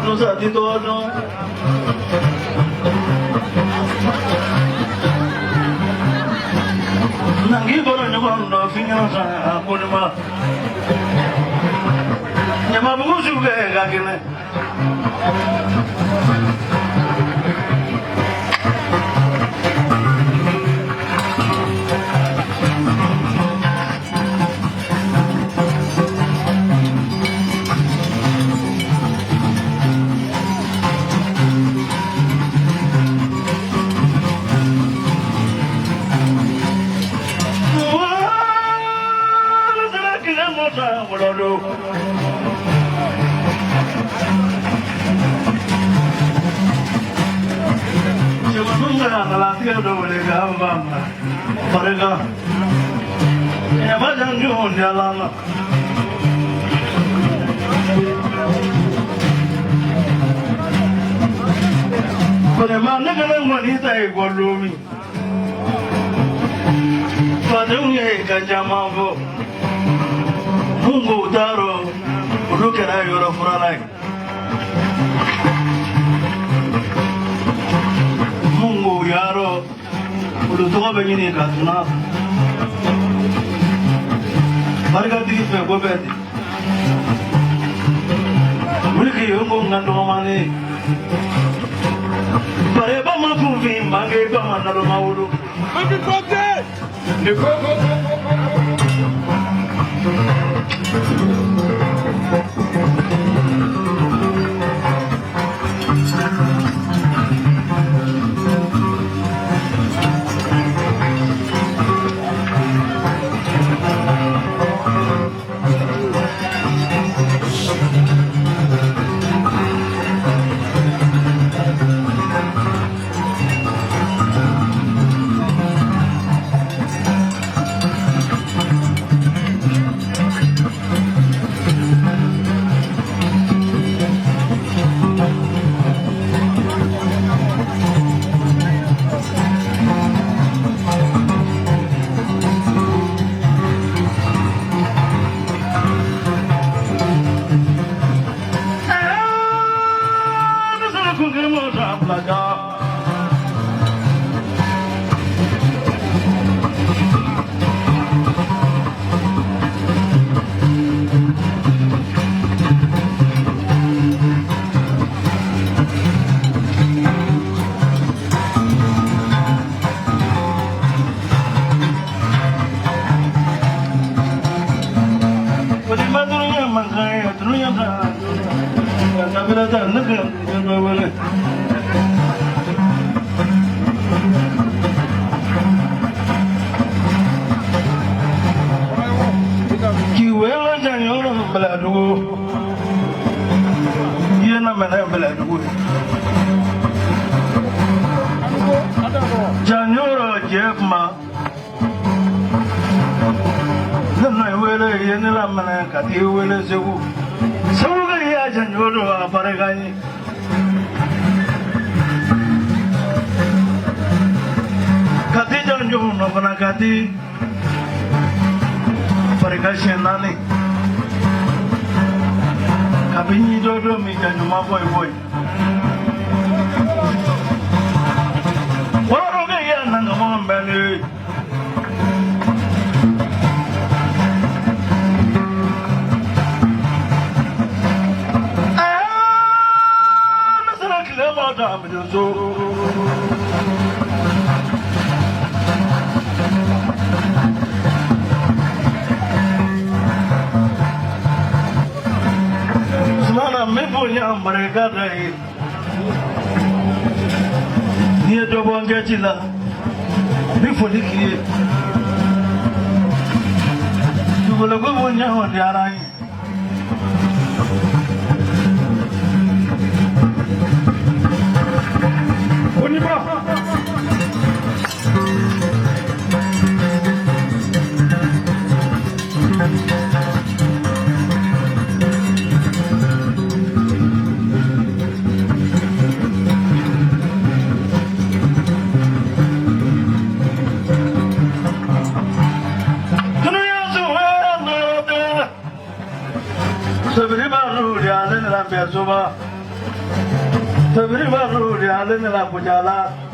dun sa ti tɔgɔ dɔn. Nangi bɔra ɲɔgɔn dɔn fi ɲɔgɔn san a ko ne ma. Ɲamabugu su kɛ ka kɛnɛ. Fadenw ye kan caman fɔ mun k'u t'a rɔ olu kɛra yɔrɔ furala ye mun k'u yarɔ olu tɔgɔ bɛ ɲini ka tuna barikatigi fɛ ko bɛɛ ten wuli k'i ye ko n ka dɔgɔmanin bare ba ma kunfin bange ba ma naloma wolo. N'i ye dɔ bɔ n kɛ ci la n bɛ foli k'i ye dugukolo ko ɲɛ o diyara n ye. On y va. Sabiri ba ruri ale ni lambiya soba. Tobiri b'a de ale ne la Kucala.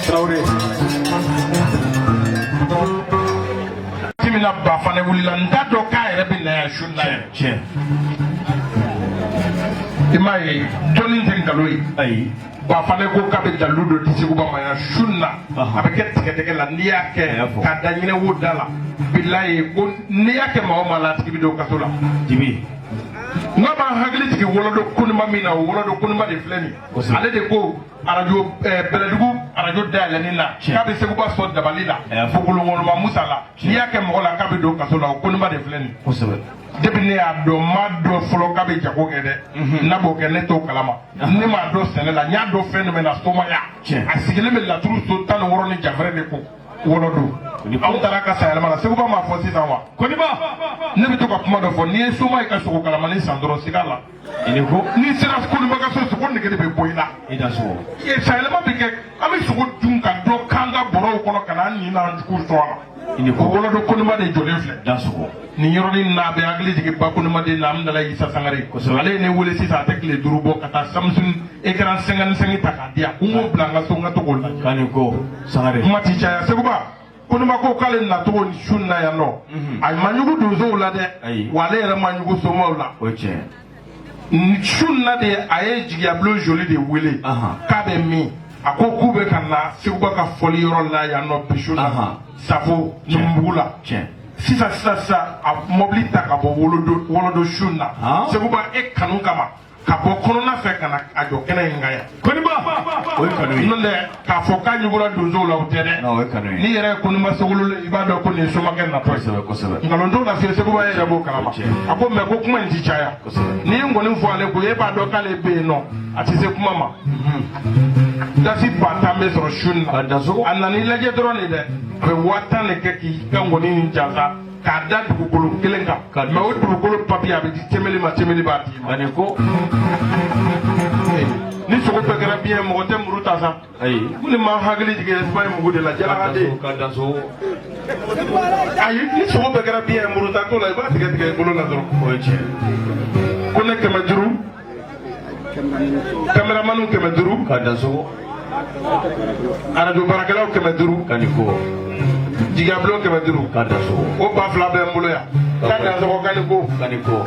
Traoré. Bafanɛ wulila, n t'a dɔn k'a yɛrɛ bɛ na yan su in na yan. Tiɲɛ. I m'a ye, dɔnni tɛ nkalon ye. Ayi. Bafanɛ ko k'a bɛ dalilu dɔ di Seguba ma yan su in na. A bɛ kɛ tigɛdɛgɛ la, n'i y'a A kɛ y'a fɔ. k'a da ɲinɛ wo da la, bilayi, ko n'i y'a kɛ maa o maa la, a tigi bɛ don kaso la. Jibi. N'a b'an hakili jigin Wɔlɔdo Koniba min na, o Wɔlɔdo Koniba de filɛ nin ye. Ale de ko arajo Bɛlɛdugu arajo dayɛlɛnni na Tiɲɛ. k'a bɛ Seguba sɔn dabali la, A y'a fɔ. Fogolongoloma Musa la, n'i y'a kɛ mɔgɔ la k'a bɛ don kaso la, o Koniba de filɛ nin ye. Depuis ne y'a dɔn, n m'a dɔn fɔlɔ k'a bɛ jago kɛ dɛ. N'a b'o kɛ, ne t'o kalama. Ne m'a dɔn sɛnɛ la, n y'a dɔn fɛn jumɛn na? Somaya. A sigilen bɛ laturu so 16 ni jafɛrɛ de ko Wɔlɔdo. Anw taara ka sayɛlɛma la, Seguba m'a fɔ sisan wa? Koniba. Ne bɛ to ka kuma dɔ fɔ: n'i ye soma ye ka sogo kalamani san dɔrɔn, siga la. I ni ko. N'i sera Koniba ka so, sogo nege de bɛ bɔ i la. I da sogo. Sayɛlɛma bɛ kɛ, an bɛ sogo dun ka dɔ k'an ka bɔrɔw kɔnɔ ka n'an nin n'an juguw sɔn a la. I ni O ko. Wɔlɔdo Koniba de jɔlen filɛ. Da sogo. Nin yɔrɔnin na, a bɛ hakili jigin ba Koniba den na, Amudala Isa Sangare. Ale ye ne wele sisan, a tɛ tile 5 bɔ, ka taa Samsung écran 55 ta k'a di yan ko n k'o bila n ka so, n ka to k'o lajɛ. K'a ni ko Sangare. Kuma ti caya. Seguba Koniba ko k'ale nacogo ni su in na yan nɔ, a ma ɲugu donsow la dɛ. Ayi. Wa ale yɛrɛ ma ɲugu somaw la. O ye tiɲɛ. Ni su in na de, a ye jigiyabulon joli de wele k'a bɛ min, a ko k'u bɛ ka na Seguba ka fɔli yɔrɔ la yan nɔ bi su na, Safo Numubugu la. Sisan sisan sisan, a mɔbili ta ka bɔ Wolodo, Wolodo su in na, Seguba e kanu kama, ka bɔ kɔnɔna fɛ ka na a jɔ kɛnɛ in kan yan. Koniba. O ye kanu ye. N'o tɛ k'a fɔ k'a ɲugura donsow la, o tɛ dɛ. Non, o ye kanu ye. N'i yɛrɛ ye Koniba Sogolo i b'a dɔn ko nin ye somakɛ natɔ ye. Kosɛbɛ kosɛbɛ. Nkalon t'o la fiyewu, Seguba yɛrɛ b'o kalama. Tiɲɛ. A ko mɛ ko kuma in ti caya. N'i ye nkɔni fɔ ale ko, e b'a dɔn k'ale bɛ yen nɔ, a tɛ se kuma ma. Dasi 10 000 bɛ sɔrɔ su in na. Ka da sogo. A nan'i lajɛ dɔrɔn de dɛ, a bɛ 10 000 de kɛ k'i ka nkɔni nin jansa k'a da dugukolo kelen kan. Ka da mɛ o sogo. Dugukolo papiye, a bɛ di Cɛmɛli ma, Cɛmɛli b'a d'i ma. K'a ni ko. Ni sogo bɛɛ kɛra biɲɛ, mɔgɔ tɛ muru ta sa. Ayi. Ko nin m'an hakili jigin Espagne mugu de la, jalakaden. Ka da sogo. Ayi, ni sogo bɛɛ kɛra biɲɛ, muru ta t'o la, i b'a tigɛ tigɛ i bolo la dɔrɔn. O ye tiɲɛ. Ko ne 500, caméramanw 500. Ka da sogo. Arajo baarakɛlaw 500. K'a ni ko. Jigiyabulon 500. Ka da sogo. O 2000 bɛ n bolo yan. K'a dansɔgɔ, k'a ni ko. K'a ni ko.